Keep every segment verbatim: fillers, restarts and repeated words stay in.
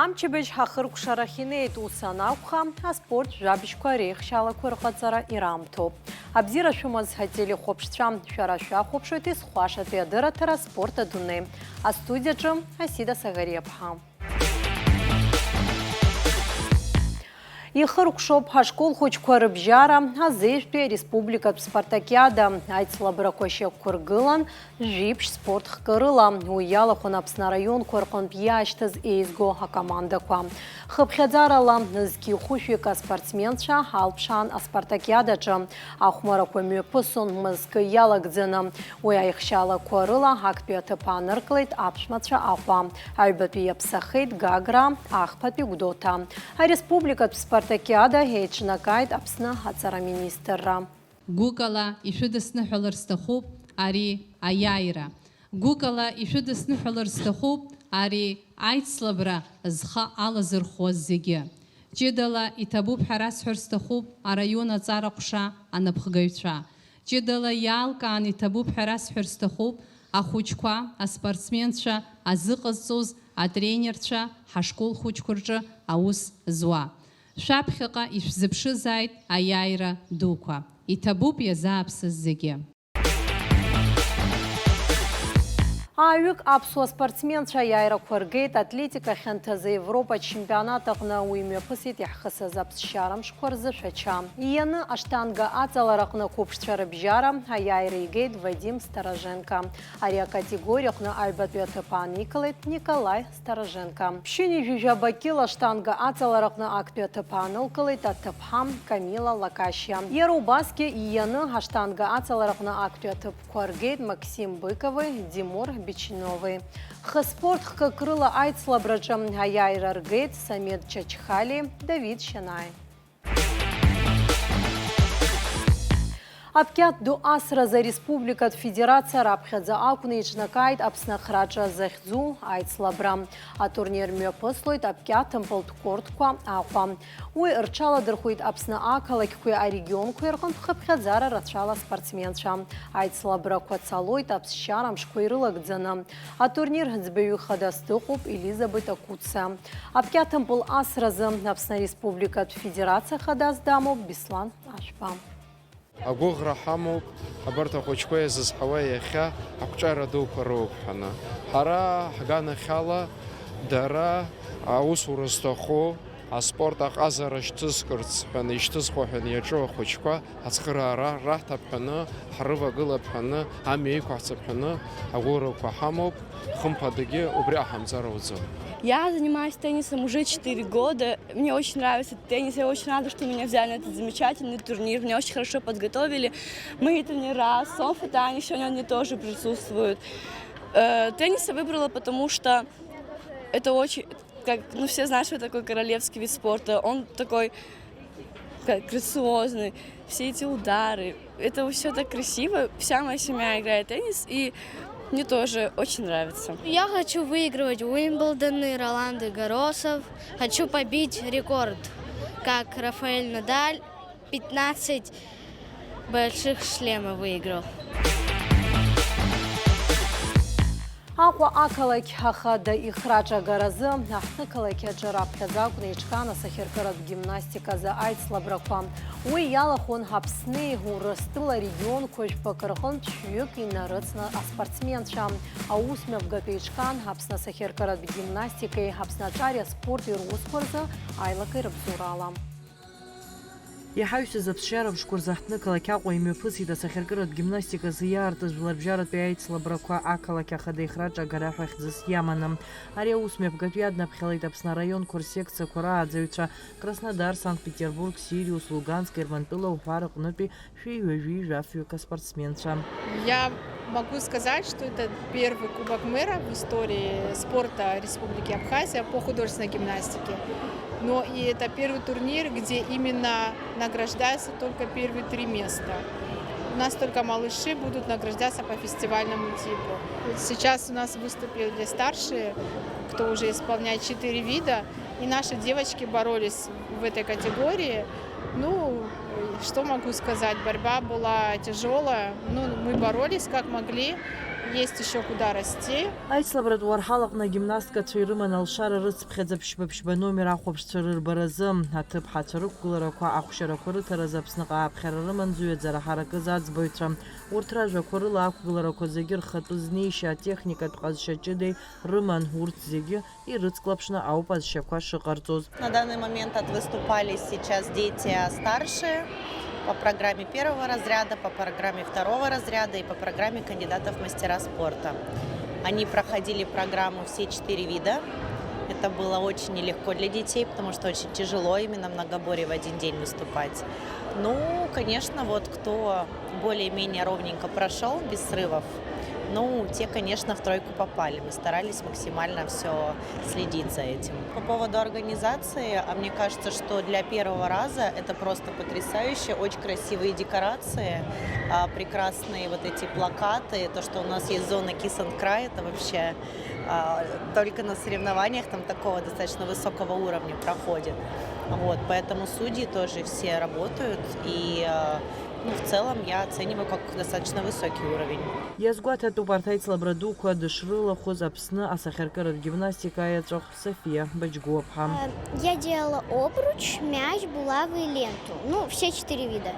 Амчыбжь ҳахыркәшарахь инеит, ус анакәха, аспорт жәабжьқәа реихшьалақәа рҟаҵара ираамҭоуп. Абзиара шәымаз, ателехәаԥшцәа, шәара шәахәаԥшуеит исхәашатәи адырраҭара Спорт адунеи. Астудиаҿы Асида Саӷариаԥҳа. Ихыркәшоуп ҳашкол хәыҷқәа рыбжьара азеижәтәи ареспубликатә спартакиада. Аицлабрақәа шьақәыргылан, Жәиԥшь спорт хкы рыла. Уи иалахәын Аԥсны араионқәа рҟынтә иаашьҭыз еизго акомандақәа. Хыԥхьаӡарала, зқьи хәышәи аспортсменцәа алԥшаан аспартакиадаҿы. Ахәмарақәа мҩаԥысон мызкы иалагӡаны. Уи аихшьалақәа рыла актәи аҭыԥ ааныркылеит аԥшәмацәа Аҟәа. Аҩбатәи иаԥсахеит Гагра, ахԥатәи Гәдоуҭа. Ареспубликатә спартакиада еиҿнакааит Аԥсны аҵара министрра. Гәыкала ишәыдысныҳәалар сҭахуп ари аиааира. Гәыкала ишәыдысныҳәалар сҭахуп ари аицлабра зхы алазырхәуаз зегьы. Ҷыдала иҭабуп ҳәа расҳәар сҭахуп араион аҵара ҟәша анапхгаҩцәа. Ҷыдала иалкаан иҭабуп ҳәа расҳәар сҭахуп ахәыҷқәа, аспортсменцәа, азыҟазҵоз атренерцәа, ҳашкол хәыҷқәа рҿы аус зуа. Шәаԥхьаҟа ишәзыԥшызааит аиааира дуқәа. Иҭабуп иазааԥсаз зегьы. Ааҩык аԥсуа спортсменцәа аиааирақәа ргеит атлетика хьанҭазы Европа чемпионат аҟны. Уи мҩаԥысит иаҳхысыз аԥсшьара мшқәа рзы Шәача. Иианы аштанга аҵалараҟны ақәыԥшцәа рыбжьара аиааира игеит Вадим Староженко. Ари акатегориаҟны аҩбатәи аҭыԥ ааникылеит Николаи Староженко. Ԥшьынҩажәи жәаба кьыла аштанга аҵалараҟны актәи аҭыԥ аанылкылеит аҭыԥҳа Камила Лакашьа. Иара убасгьы иианы аштанга аҵалараҟны актәи аҭыԥқәа ргеит Максим Быкови Димур Бичинови. Хыспорт хкык рыла аицлабраҿы аиааира ргеит Самед Чачхали, Давид Шьанааи. Аԥқьаҭ ду асразы ареспубликатә федерациа раԥхьаӡа акәны иҿнакааит Аԥсны ахраҿа захьӡу аицлабра. Атурнир мҩаԥыслоит аԥқьаҭ ымпылтә кортқәа Аҟәа. Уи рҽаладырхәит Аԥсны ақалақьқәеи арегионқәеи рҟынтә хыԥхьаӡара рацәала спортсменцәа. Аицлабрақәа цалоит аԥсшьара мшқәа ирылагӡаны. Атурнир ӡбаҩы хадас дыҟоуп Елизабет Акуца. Аԥқьаҭымпыл асразы Аԥсны Республикатә Федерациа хадас дамоуп Беслан Ашәба. Агәыӷра ҳамоуп, абарҭ ахәыҷқәа иазызҳауа иахьа ақәҿиара дуқәа роуп ҳәаны. Ҳара ҳганахьала дара аусура зҭаху, аспорт аҟазара шьҭызкырц ҳәаны ишьҭызхуа ҳәаны иаҿу ахәыҷқәа ацхыраара раҳҭап ҳәаны, ҳрывагылап ҳәаны, амҩа иқәаҳҵап ҳәаны агәыӷрақәа ҳамоуп, хымԥадагьы убри ҟаҳамҵар ауӡом. Я занимаюсь теннисом уже четыре года. Мне очень нравится теннис. Я очень рада, что меня взяли на этот замечательный турнир. Меня очень хорошо подготовили. Мои тренера, солфеты, они сегодня они тоже присутствуют. Э, теннис я выбрала, потому что это очень, как, ну, все знают, что такой королевский вид спорта. Он такой, как, грациозный. Все эти удары. Это все так красиво. Вся моя семья играет в теннис, и мне тоже очень нравится. Я хочу выигрывать Уимблдоны, Роланды Гарросов. Хочу побить рекорд, как Рафаэль Надаль, пятнадцать больших шлема выиграл. Аҟәа ақалақь ахада ихраҿагаразы аҳҭнықалақь аҿы раԥхьаӡа акәны иҿкаан асахьаркыратә гимнастиказы аицлабрақәа. Уи иалахәын Аԥсни Урыстәыла регионқәа жәпак рҟынтә шәҩык инарыцны аспортсменцәа. Аус мҩаԥгатәы иҿкаан Аԥсны асахьаркыратә гимнастикеи Аԥсны аҿари аспорти русқәа рзы аилакеи рыбзоурала. Иҳаҩсыз аԥсшьара мшқәа рзы аҳҭнықалақь Аҟәа имҩаԥысит асахьаркыратә гимнастиказы иаартыз жәларбжьаратәи аицлабрақәа ақалақь ахада ихраҿагара ҳәа хьӡыс иаманы. Ари аус мҩаԥгатәи иаднаԥхьалеит Аԥсны араионқәа рсекциақәа рааӡаҩцәа, Краснодар, Санкт-Петербург, Сириус, Луганск, Ермантәыла уҳәа рыҟнытәи шәи ҩажәи жәафҩык аспортсменцәа. Я могу сказать, что это первый Кубок мэра в истории спорта Республики Абхазия по художественной гимнастике. Но и это первый турнир, где именно награждаются только первые три места. У нас только малыши будут награждаться по фестивальному типу. Вот сейчас у нас выступили старшие, кто уже исполняет четыре вида, и наши девочки боролись в этой категории. Ну, Что могу сказать? Борьба была тяжелая. Ну, мы боролись как могли. Есть еще куда расти. Аицлабратә уарҳал аҟны агимнасткацәа ирыман алшара рыцыԥхьаӡа ԥшьба-ԥшьба номер ахәаԥшцәа рырбаразы. Аҭыԥҳацәа рықәгыларақәа ахәшьарақәа рыҭаразы Аԥсныҟа ааԥхьара рыман зҩаӡара ҳаракыз аӡбаҩцәа. Урҭ ражәақәа рыла ақәгыларақәа зегьы рхатәы знеишьа, атехникатә ҟазшьа ҷыдеи рыман, урҭ зегьы ирыцклаԥшны ауп азшьақәа шыҟарҵоз. На данный момент отвыступали сейчас дети старшие по программе первого разряда, по программе второго разряда и по программе кандидатов в мастера спорта. Они проходили программу все четыре вида. Это было очень нелегко для детей, потому что очень тяжело именно многоборье в один день выступать. Ну, конечно, вот кто более-менее ровненько прошёл, без срывов, ну, те, конечно, в тройку попали. Мы старались максимально всё следить за этим. По поводу организации, а, мне кажется, что для первого раза это просто потрясающе. Очень красивые декорации, а, прекрасные вот эти плакаты. То, что у нас есть зона Kiss and Cry, это вообще, а, только на соревнованиях там такого достаточно высокого уровня проходит. Вот, поэтому судьи тоже все работают, и, а, ну, в целом я оцениваю как достаточно высокий уровень. Иазгәаҭатәуп арҭ аицлабра дуқәа дышрылахәыз Аԥсны асахьаркыратә гимнастика аиаҵәахә Софиа Баџьгәыуаԥҳа. Э, я делала обруч, мяч, булавы и ленту. Ну, все четыре вида.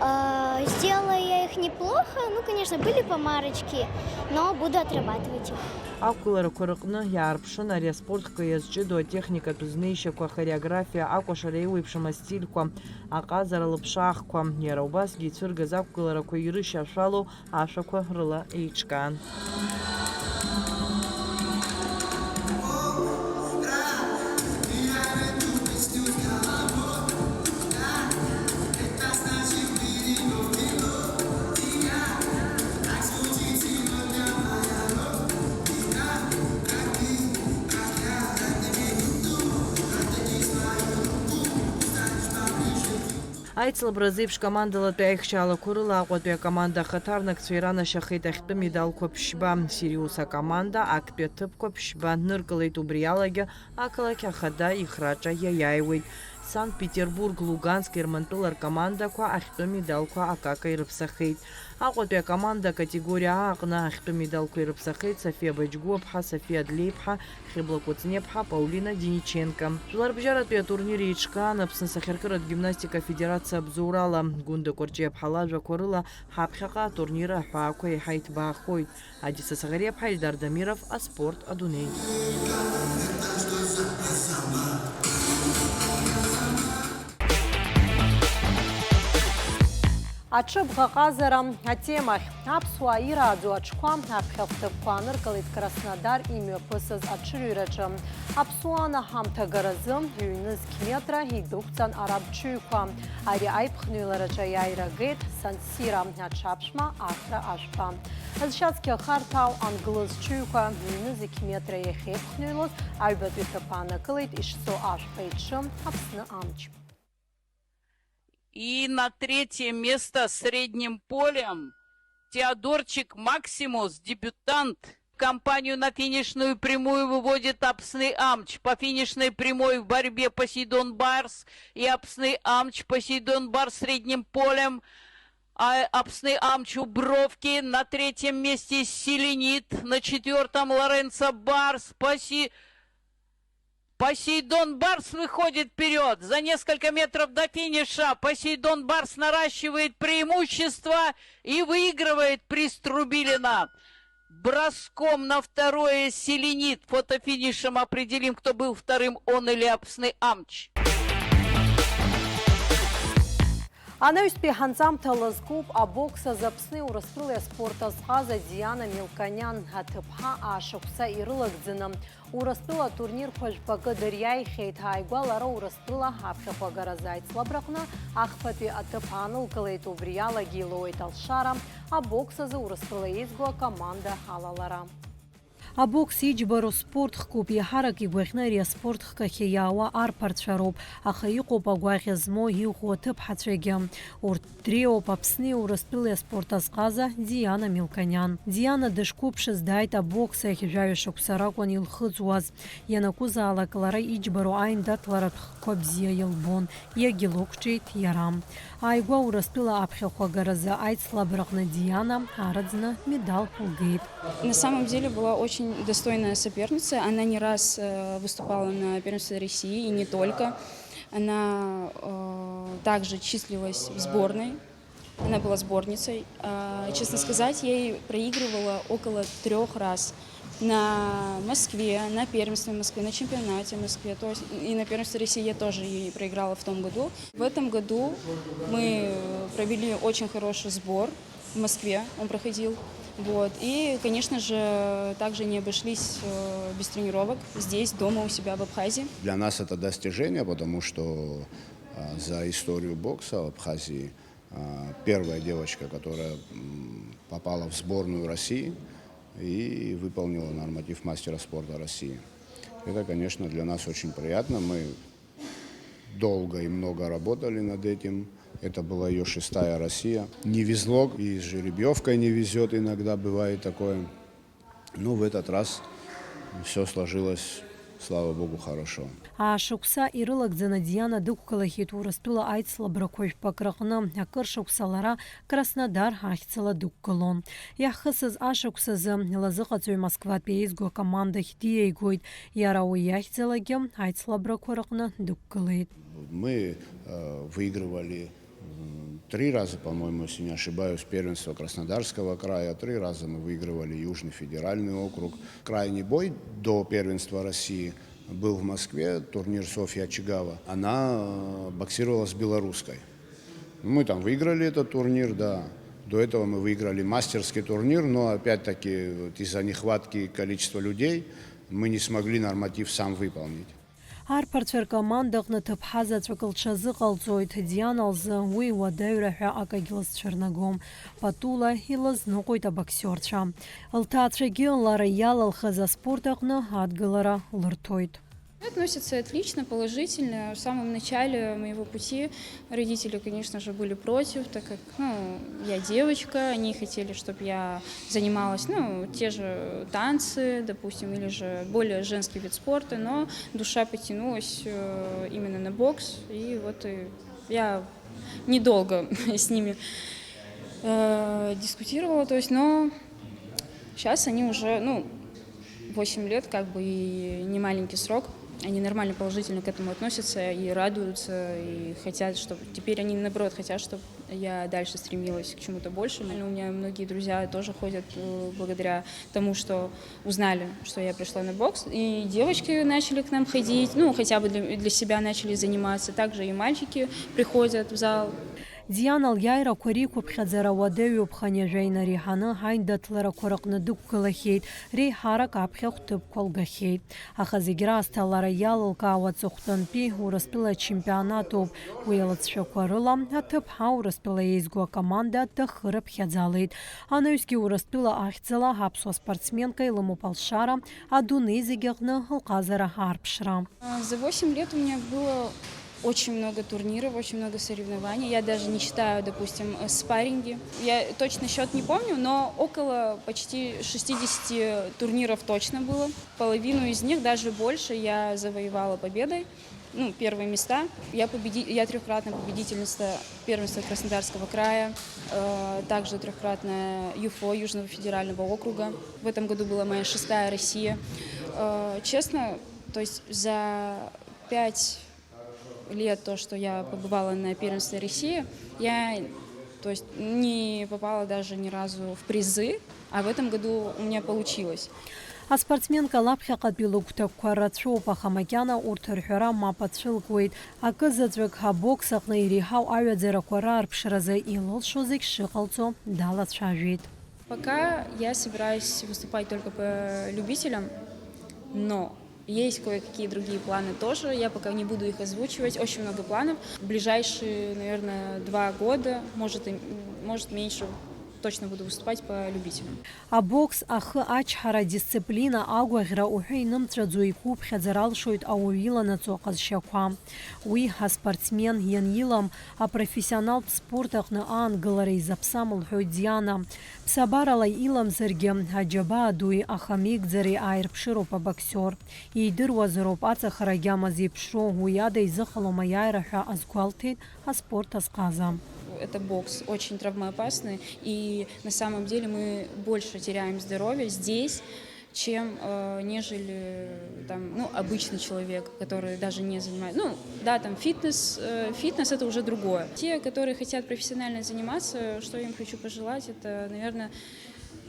Э, сделала я их неплохо. Ну, конечно, были помарочки, но буду отрабатывать их. Ақәгыларақәа рыҟны иаарԥшын ари аспорт хкы иазҷыдоу атехникатә знеишьақәа, ахореографиа, акәашара еиуеиԥшым астильқәа, аҟазара лыԥшаахқәа. Иара убасгьы ицәыргаз ақәгыларақәа ирышьашәалоу ашәақәа рыла еиҿкаан. Аицлабра азеиԥш командалатәи аихшьаалақәа рыла Аҟәатәи акоманда ахаҭарнакцәа иранашьахеит ахьтәы медалқәа ԥшьба. Сириус акоманда актәи аҭыԥқәа ԥшьба ныркылеит, убри алагьы ақалақь ахада ихраҿа иаиааиуеит. Санкт-Петербург, Луганск, Ермантәыла ркомандақәа ахьтәы медалқәа акака ирыԥсахеит. Аҟәатәи акоманда акатегориа А аҟны ахьтәы медалқәа ирыԥсахеит Софиа Баџьгәыуаԥҳа, Софиа Длеиԥҳа, Хьыбла Кәыҵниаԥҳа, Паулина Диниченко. Жәларбжьаратәи атурнир еиҿкаан Аԥсны асахьаркыратә гимнастика афедерациа абзоурала. Гәында Кәарҷиаԥҳа лажәақәа рыла, ҳаԥхьаҟа атурнир аҳәаақәа еиҳа иҭбаахоит. Адиса Саӷариаԥҳа, Ильдар Дамиров, аспорт адунеи. Аҽыбӷаҟазара атемахь. Аԥсуаа ирааӡо аҽқәа аԥхьахә ҭыԥқәа ааныркылеит Краснодар имҩаԥысыз аҽырҩраҿы. Аԥсуаа ҳамҭагаразы ҩ-нызқь метра идәықәҵан араб ҽыҩқәа. Ари аиԥхныҩлараҿы аиааира агеит Сан-Сиро аҽаԥшәма Ахра Ашәба. Зшьацқьа харҭәаау англыз ҽыҩқәа ҩ-нызқь метра иахьеиԥхныҩлоз аҩбатәи ҭыԥ аанакылеит Ишсо Ашәба иҽы Аԥсны амч. И на третье место средним полем Теодорчик Максимус, дебютант. Компанию на финишную прямую выводит Апсны Амч. По финишной прямой в борьбе Посейдон Барс и Апсны Амч. Посейдон Барс средним полем. А, Апсны Амч у бровки. На третьем месте Селенит. На четвертом Лоренцо Барс. Посе- Посейдон Барс выходит вперед. За несколько метров до финиша Посейдон Барс наращивает преимущество и выигрывает приз Трубилина. Броском на второе Селенит. Фотофинишем определим, кто был вторым, он или Апсны Амч. Анаҩстәи ҳанҵамҭа лазгуп абокс азы Аԥсни Урыстәылеи аспорт азҟаза Диана Милканиан. Аҭыԥҳа аашықәса ирылагӡаны Урыстәыла атурнирқәа жәпакы дыриааихьеит. Ааигәа лара Урыстәыла аԥхьахәагаразы аицлабраҟны ахԥатәи аҭыԥ аанылкылеит, убри алагьы илоуеит алшара абокс азы Урыстәыла еизго акоманда алалара. Абокс иџьбароу спорт хкуп, еиҳарак игәаӷьны ари аспорт хкахьы иаауа арԥарцәа роуп, аха иҟоуп агәаӷьра змоу иӷәӷәоу аҭыԥҳацәагьы. Урҭ Дреиуоуп Аԥсни Урыстәылеи аспорт азҟаза Диана Милканиан. Диана дышқәыԥшыз дааит абокс ахь, жәаҩа шықәса ракәын илхыҵуаз. Ианакәызаалак лара иџьбароу аиндаҭларатә хкқәа бзиа илбон, иагьылықәҿиеит иара. Ааигәа Урыстәыла аԥхьахә агаразы аицлабраҟны Диана арӡны медал лгеит. На самом деле была очень достойная соперница. Она не раз э, выступала на первенстве России, и не только. Она э, также числилась в сборной. Она была сборницей. А, честно сказать, я ей проигрывала около трех раз. На Москве, на первенстве Москвы, на чемпионате Москвы, то есть и на первенстве России я тоже ей проиграла в том году. В этом году мы провели очень хороший сбор в Москве, он проходил. Вот. И, конечно же, также не обошлись э, без тренировок здесь, дома у себя в Абхазии. Для нас это достижение, потому что а, за историю бокса в Абхазии а, первая девочка, которая м, попала в сборную России и выполнила норматив мастера спорта России. Это, конечно, для нас очень приятно. Мы долго и много работали над этим. Это была ее шестая Россия. Не везло, и с жеребьевкой не везет иногда, бывает такое. Но в этот раз все сложилось, слава богу, хорошо. Ашықәса ирылагӡаны Диана дықәгылахьеит Урыстәыла аицлабрақәа жәпак рыҟны. Акыр шықәса лара Краснодар ахьӡала дықәгылон. Иаҳхысыз ашықәсазы лазыҟаҵаҩ Москватәи еизго акомандахь диеигоит. Иара уи иахьӡалагьы аицлабрақәа рыҟны дықәгылеит. Мы э, выигрывали м, три раза, по-моему, если не ошибаюсь, первенство Краснодарского края, три раза мы выигрывали Южный федеральный округ. Крайний бой до первенства России был в Москве, турнир Софья Очигава. Она э, боксировала с белорусской. Мы там выиграли этот турнир, да. До этого мы выиграли мастерский турнир, но опять-таки вот из-за нехватки количества людей мы не смогли норматив сам выполнить. Арԥарцәа ркомандаҟны ҭыԥҳа заҵәык лҽазыҟалҵоит. Диана лзы уи уадаҩра ҳәа акагь лызцәырнагом. Патула илызныҟәоит абоксиорцәа. Лҭаацәагьы лара иалалхыз аспорт аҟны адгылара лырҭоит. Относятся отлично, положительно. В самом начале моего пути родители, конечно же, были против, так как, ну, я девочка, они хотели, чтобы я занималась, ну, те же танцы, допустим, или же более женский вид спорта, но душа потянулась э, именно на бокс, и вот и я недолго с ними э, дискутировала, то есть, но сейчас они уже, ну, восемь лет, как бы и не маленький срок, они нормально положительно к этому относятся и радуются, и хотят, чтобы теперь они наоборот хотят, чтобы я дальше стремилась к чему-то большему. У меня многие друзья тоже ходят э, благодаря тому, что узнали, что я пришла на бокс, и девочки начали к нам ходить, ну, хотя бы для, для себя начали заниматься, также и мальчики приходят в зал. Диана лиааирақәа реиқәыԥхьаӡара уадаҩуп, хынҩажәа инареиҳаны аиндаҭларақәа рыҟны дықәгылахьеит, реиҳарак аԥхьахә ҭыԥқәа лгахьеит. Аха зегь раасҭа лара иалылкаауа аҵыхәтәантәи Урыстәыла ачемпионатуп. Уи алыҵшәақәа рыла аҭыԥҳа Урыстәыла еизго акоманда дахырыԥхьаӡалеит. Анаҩсгьы Урыстәыла ахьӡала аԥсуа спортсменка илымоуп алшара адунеи зегьы аҟны лҟазара аарԥшра. За восемь лет у меня было очень много турниров, очень много соревнований. Я даже не считаю, допустим, э, спарринги. Я точно счет не помню, но около почти шестидесяти турниров точно было. Половину из них, даже больше, я завоевала победой. Ну, первые места. Я, победи... я трехкратная победительница первенства Краснодарского края, э, также трехкратная ЮФО Южного федерального округа. В этом году была моя шестая Россия. Э, честно, то есть за пять лет, то, что я побывала на первенстве России, я, то есть, не попала даже ни разу в призы, а в этом году у меня получилось. Аспортсменка лаԥхьаҟатәи лыгәҭакқәа рацәоуп, аха макьана урҭ рҳәара мап ацәылкуеит. Акы заҵәык абокс аҟны иреиҳау аҩаӡарақәа раарԥшразы илылшо зегь шыҟалҵо далацәажәеит. Пока я собираюсь выступать только по любителям, но есть кое-какие другие планы тоже. Я пока не буду их озвучивать. Очень много планов. В ближайшие, наверное, два года, может, и, может, меньше, Точно буду выступать по любителям. Абокс ахы ачҳара, адисциплина, агәаӷьра уҳәа инымҵәаӡо иқәуԥхьаӡар алшоит ауаҩы иланаҵо аҟазшьақәа. Уи аспортсмен ианилам, апрофессионалтә спорт аҟны аангылара изаԥсам, лҳәоит Диана. Ԥсабарала иламзаргьы, аџьабаа дуи ахамеигӡареи ааирԥшыроуп абоксиор. Идыруазароуп аҵахара агьама зеиԥшроу, уи ада изыҟалом аиааира ҳәа азгәалҭеит аспорт азҟаза. Это бокс очень травмоопасный, и на самом деле мы больше теряем здоровья здесь, чем э, нежели там, ну, обычный человек, который даже не занимается. Ну, да, там фитнес, э, фитнес это уже другое. Те, которые хотят профессионально заниматься, что я им хочу пожелать, это, наверное,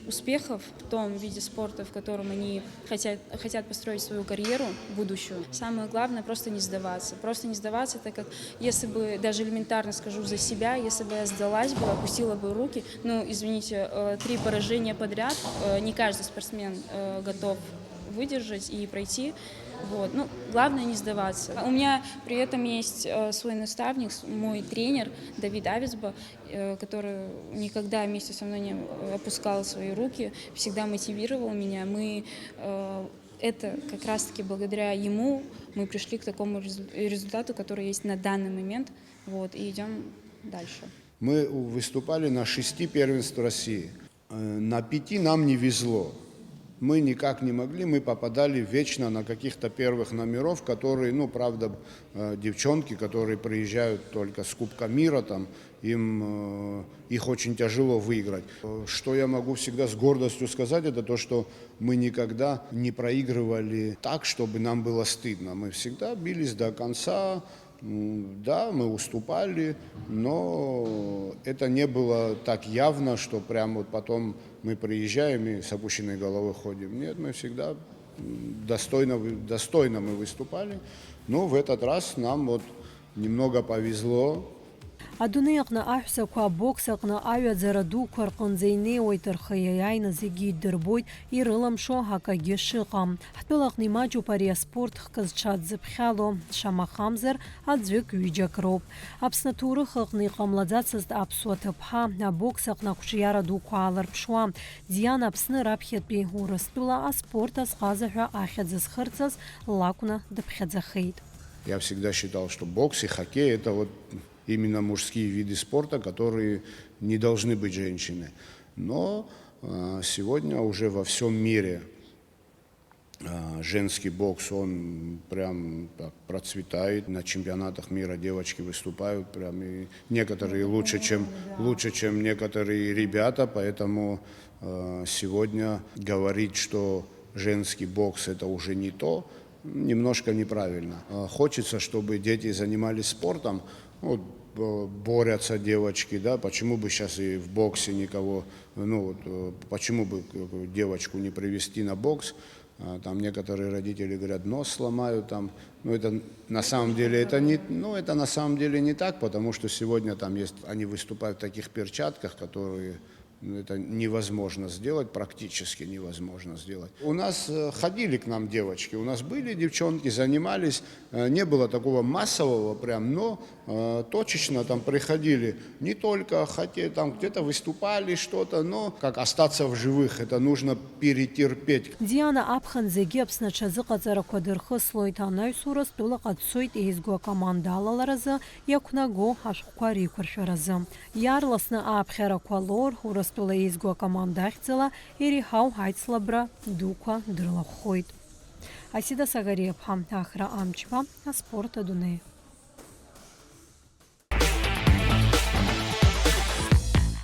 успехов в том виде спорта, в котором они хотят, хотят построить свою карьеру будущую. Самое главное просто не сдаваться. Просто не сдаваться, так как если бы, даже элементарно скажу за себя, если бы я сдалась бы, опустила бы руки, ну, извините, э, три поражения подряд, э, не каждый спортсмен э, готов выдержать и пройти. Вот. Ну, главное не сдаваться. У меня при этом есть э, свой наставник, с- мой тренер Давид Ависба, э, который никогда вместе со мной не э, опускал свои руки, всегда мотивировал меня. Мы э, это как раз-таки благодаря ему мы пришли к такому резу- результату, который есть на данный момент. Вот, и идем дальше. Мы выступали на шести первенствах России. Э, На пяти нам не везло. Мы никак не могли, мы попадали вечно на каких-то первых номеров, которые, ну, правда, э, девчонки, которые приезжают только с Кубка мира, там, им э, их очень тяжело выиграть. Э, Что я могу всегда с гордостью сказать, это то, что мы никогда не проигрывали так, чтобы нам было стыдно. Мы всегда бились до конца. М, Да, мы уступали, но это не было так явно, что прям вот потом мы приезжаем и с опущенной головой ходим. Нет, мы всегда м, достойно, вы- достойно мы выступали. Но в этот раз нам вот немного повезло. Адунеи аҟны аҳәсақәа абокс аҟны аҩаӡара дуқәа рҟынӡа инеиуеит, рхы иаиааины зегьы идырбоит, ирылымшо акагьы шыҟам. Ҳтәылаҟны имаҷуп ари аспорт хкы зҽадзыԥхьало, шамахамзар, аӡәык-ҩыџьак роуп. Аԥсны аҭоурых аҟны иҟамлаӡацызт аԥсуа ҭыԥҳа, абокс аҟны ақәҿиара дуқәа аалырԥшуа. Диана Аԥсны раԥхьатәи Урыстәыла аспорт азҟаза ҳәа ахьӡ зхырҵаз лакәны дыԥхьаӡахеит. Я всегда считал, что бокс и хоккей — это вот именно мужские виды спорта, которые не должны быть женщины. Но э, сегодня уже во всем мире э, женский бокс, он прям так процветает. На чемпионатах мира девочки выступают прям и некоторые лучше, чем, лучше, чем некоторые ребята. Поэтому э, сегодня говорить, что женский бокс — это уже не то, немножко неправильно. Э, Хочется, чтобы дети занимались спортом. Вот, э, борются девочки, да, почему бы сейчас и в боксе никого, ну вот, э, почему бы э, девочку не привести на бокс? А, Там некоторые родители говорят, нос сломаю, там, ну это на самом деле это не, ну это на самом деле не так, потому что сегодня там есть, они выступают в таких перчатках, которые ну, это невозможно сделать, практически невозможно сделать. У нас э, ходили к нам девочки, у нас были девчонки, занимались, э, не было такого массового прям, но э, точечно там приходили, не только хотели, там где-то выступали что-то, но как остаться в живых, это нужно перетерпеть. Диана аԥхын зегьы Аԥсны аҽазыҟаҵарақәа дырхыслоит, анаҩс Урыстәылаҟа дцоит еизго акоманда алаларазы иақәнаго ашәҟәқәа реиқәыршәаразы. Иаарласны ааԥхьарақәа лоур, Урыстәыла еизго акоманда ахьӡала иреиҳау аицлабра дуқәа дрылахәхоит. Асида Сагариаԥҳа, Ахра Амчба, аспорт адунеи.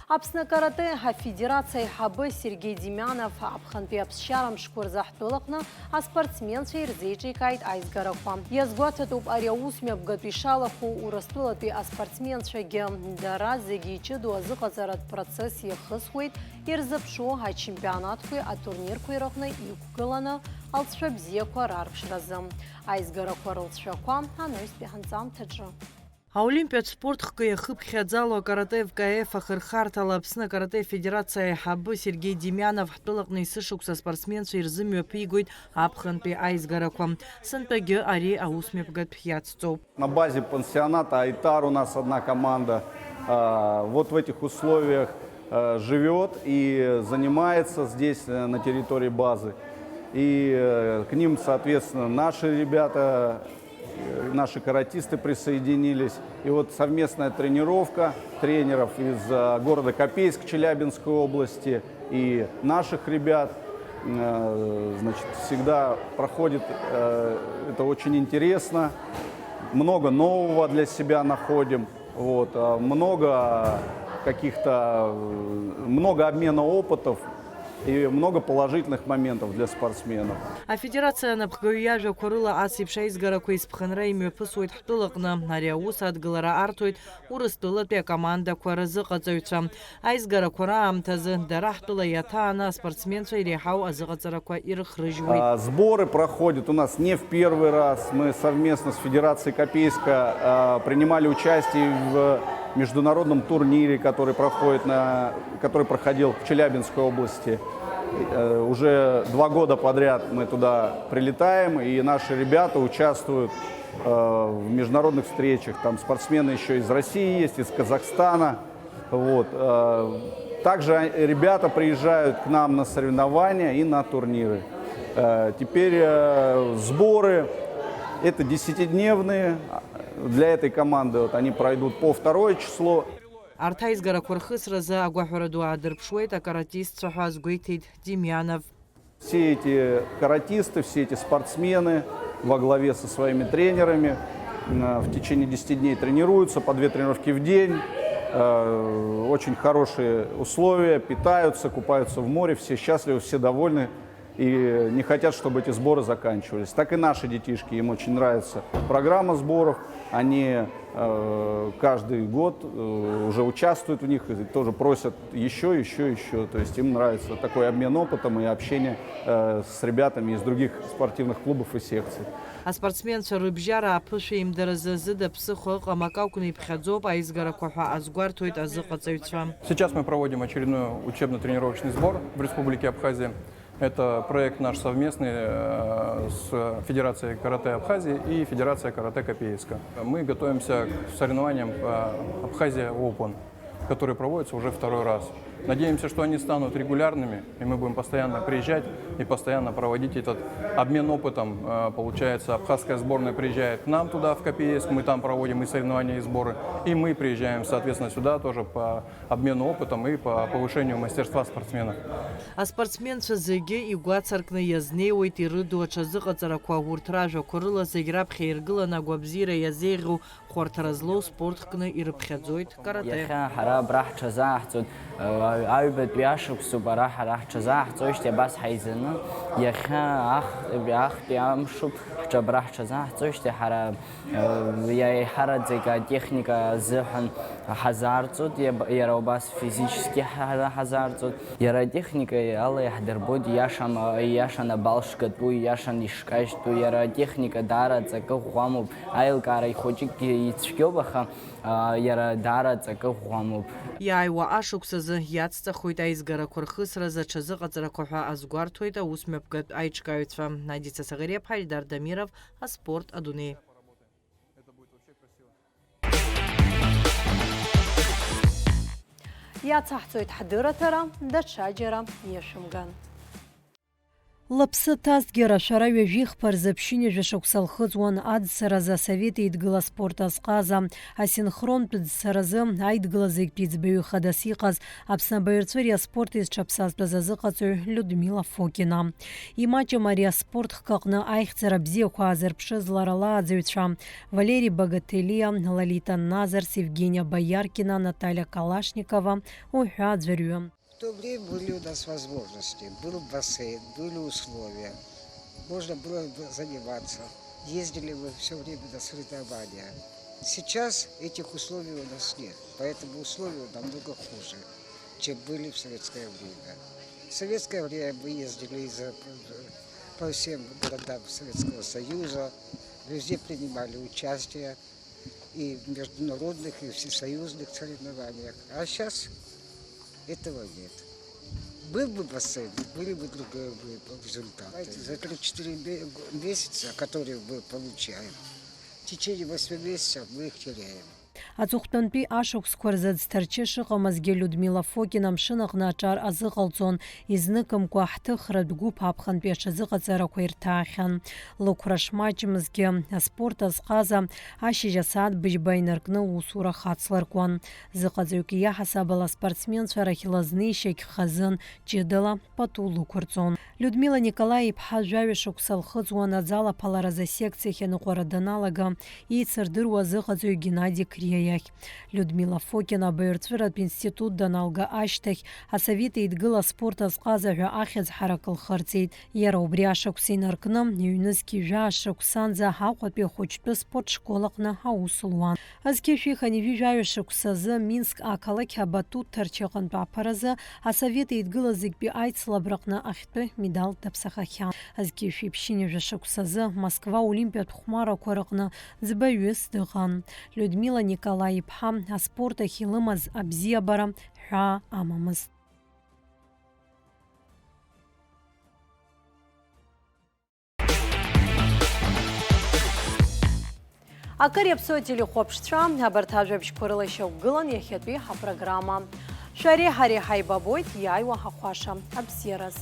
Аԥсны акарате афедерациа аиҳабы Сергеи Демианов аԥхынтәи аԥсшьара мшқәа рзы ҳтәылаҟны аспортсменцәа ирзеиҿикааит аизгарақәа. Иазгәаҭатәуп ари аусмҩаԥгатә ишалахәу Урыстәылатәи аспортсменцәагьы. Дара зегьы иҷыдоу азыҟаҵаратә процесс иахысуеит ирзыԥшу ачемпионатқәеи атурнирқәеи рыҟны иқәгыланы алҵшәа бзиақәа рарԥшразы. Аизгарақәа рылҵшәақәа анаҩстәи ҳанҵамҭаҿы. Аолимпиатә спорт хкы иахыԥхьаӡало акарате В К Ф ахырхарҭала Аԥсны акарате федерациа аиҳабы Сергеи Демианов ҳтәылаҟны есышықәса аспортсменцәа ирзымҩаԥигоит аԥхынтәи аизгарақәа. Сынтәагьы ари аусмҩаԥгатә иацҵоуп. На базе пансионата «Айтар» у нас одна команда. А, Вот в этих условиях э, живёт и занимается здесь, э, на территории базы. И, э, к ним, соответственно, наши ребята, э, наши каратисты присоединились. И вот совместная тренировка тренеров из, э, города Копейск Челябинской области и наших ребят, э, значит, всегда проходит, э, это очень интересно. Много нового для себя находим. Вот, а, много каких-то, э, много обмена опытов и много положительных моментов для спортсменов. Афедерациа анапхгаҩ иажәақәа рыла, ас еиԥш аизгарақәа есԥхынра имҩаԥысуеит ҳтәылаҟны. Ари аус адгылара арҭоит Урыстәылатәи акомандақәа рзыҟаҵаҩцәа. Аизгарақәа раамҭазы дара ҳтәыла иаҭааны аспортсменцәа иреиҳау азыҟаҵарақәа ирыхрыжьуеит. А, сборы проходят у нас не в первый раз. Мы совместно с Федерацией Копейска, а, принимали участие в международном турнире, который проходит на, который проходил в Челябинской области. Э, уже два года подряд мы туда прилетаем, и наши ребята участвуют, э, в международных встречах. Там спортсмены ещё из России есть, из Казахстана. Вот, э, также ребята приезжают к нам на соревнования и на турниры. Э, теперь, э, сборы, это десятидневные. Для этой команды вот они пройдут по второе число. Арҭ аизгарақәа рхысразы агәаҳәара ду аадырԥшуеит акаратистцәа ҳәа азгәеиҭеит Демьянов. Все эти каратисты, все эти спортсмены во главе со своими тренерами, м, в течение десяти дней тренируются по две тренировки в день. Э, очень хорошие условия, питаются, купаются в море, все счастливы, все довольны и не хотят, чтобы эти сборы заканчивались. Так и наши детишки, им очень нравится программа сборов. Они, э, каждый год, э, уже участвуют в них и тоже просят ещё, ещё, ещё. То есть им нравится такой обмен опытом и общение, э, с ребятами из других спортивных клубов и секций. Аспортсменцәа рыбжьара аԥышәа имдаразы зыда ԥсыхәа ыҟам акы акәны иԥхьаӡоуп аизгарақәа ҳәа азгәарҭоит азыҟаҵаҩцәа. Сейчас мы проводим очередной учебно-тренировочный сбор в Республике Абхазия. Это проект наш совместный, э, с Федерацией каратэ Абхазии и Федерацией каратэ Копейска. Мы готовимся к соревнованиям по Абхазия Open, которые проводятся уже второй раз. Надеемся, что они станут регулярными, и мы будем постоянно приезжать и постоянно проводить этот обмен опытом. Э, получается, абхазская сборная приезжает к нам туда, в Копейск, мы там проводим и соревнования, и сборы, и мы приезжаем, соответственно, сюда тоже по обмену опытом и по повышению мастерства спортсменов. Аспортсменцәа зегьы игәацаркны иазнеиуеит ирыду аҽазыҟаҵарақәа, урҭ ражәақәа рыла зегь раԥхьа иргыланы агәабзиара иазеиӷьу хәарҭара злоу спорт кны ирыԥхьаӡоит каратэ. Иахьа ҳара абра ҳҽазааҳҵоит, аҩ-, аҩбатәи ашықәсуп ара ҳара ҳҽазааҳҵоижьҭеи абас ҳаизаны, иахьа ахтәи, ахтәи амшуп ҳҿы абра ҳҽазааҳҵоижьҭеи ҳара Еиҳараӡак атехника азыҳәан ҳазаарҵоит, иара убас физически ҳазаарҵоит. Иара атехника ала иаҳдырбоит, ииашам, ииашан абал шгатәу, ииашан ишкажьтәу. Иара атехника даара аҵакы ӷәӷәамоуп, аилкаара ихәыҷыкгьы ицәгьоуп, аха, а, иара даара аҵакы ӷәӷәамоуп. Иааиуа ашықәсазы иацҵахоит аизгарақәа рхысразы аҽазыҟаҵарақәа ҳәа азгәарҭоит аусмҩаԥгатә аиҿкааҩцәа Надица Саӷериаԥҳа, Ильдар Дамиров, Аспорт адунеи. Иацаҳҵоит ҳдырраҭара, даҽаџьара иашәымган. Лыԥсы ҭазҭгьы рашәара ҩажәихԥа рзы ԥшьынҩажәа шықәса лхыҵуан адҵаразы Асовет Еидгыла аспорт азҟаза, асинхронтә дцаразы Аидгыла зегьтәи ӡбаҩы хадас иҟаз Аԥсны абаҩрҵәыреи аспорти зҽаԥсазтәыз азыҟаҵаҩ Людмила Фокина. Имаҷым ари аспорт хкы аҟны аихьӡара бзиақәа аазырԥшыз лара лааӡаҩцәа Валери Багателиа, Лолита Назарс, Евгения Бояркина, Наталья Калашникова уҳәа аӡәырҩы. В то время были у нас возможности, был бассейн, были условия. Можно было заниматься. Ездили мы всё время на соревнования. Сейчас этих условий у нас нет, поэтому условия намного хуже, чем были в советское время. В советское время мы ездили из-, по всем городам Советского Союза, везде принимали участие, и в международных, и всесоюзных соревнованиях. А сейчас этого нет. Был бы бассейн, были бы другие бы результаты. Знаете, за три-четыре ме-, месяца, которые мы получаем, в течение восьми месяцев мы их теряем. Аҵыхәтәантәи ашықәсқәа рзы Ӡҭарчы шыҟамызгьы Людмила Фокина амшын аҟны аҿар азыҟалҵон, изныкымкәа ҳҭыхратә гәыԥ аԥхынтәи аҽазыҟаҵарақәа ирҭаахьан. Лықәра шмаҷымзгьы, аспорт азҟаза ашьыжь асааҭ быжьба инаркны лусура хацларкуан. Зыҟаҵаҩык иаҳасаб ала аспортсменцәа рахь лызнеишьагь хазын, ҷыдала пату лықәырҵон. Людмила Николаи-иԥҳа жәаҩа шықәса лхыҵуан аӡалаԥаларазы асекциахь аныҟәара даналага, еицырдыруа азыҟаҵаҩ Геннади Криа иахь. Людмила Фокина абаҩрҵәыратә институт даналга ашьҭахь, Асовет Еидгыла аспорт азҟаза ҳәа ахьӡ ҳарак лхырҵеит. Иара убри ашықәс инаркны, ҩнызқьи жәаа шықәсанӡа Аҟәатәи ахәыҷтәы спорт школ аҟны аус луан. Зқьи жәшәи хынҩажәи жәаҩа шықәсазы Минск ақалақь абатут ҭарчыҟантә аԥаразы Асовет Еидгыла зегьтәи аицлабраҟны ахьтәы медал даԥсахахьан. Зқьи жәшәи ԥшьынҩажәа шықәсазы Москва Олимпиатә хәмарақәа рыҟны ӡбаҩыс дыҟан. Людмила Николаи-иԥҳа аспорт ахь илымаз абзиабара ҳәаа амамызт. Акыр иаԥсоу ателехәаԥшцәа, абарҭ ажәабжьқәа рыла ишьақәгылан иахьатәи ҳапрограмма. Шәареи ҳареи ҳаибабоит иааиуа ҳахәаша абзиараз.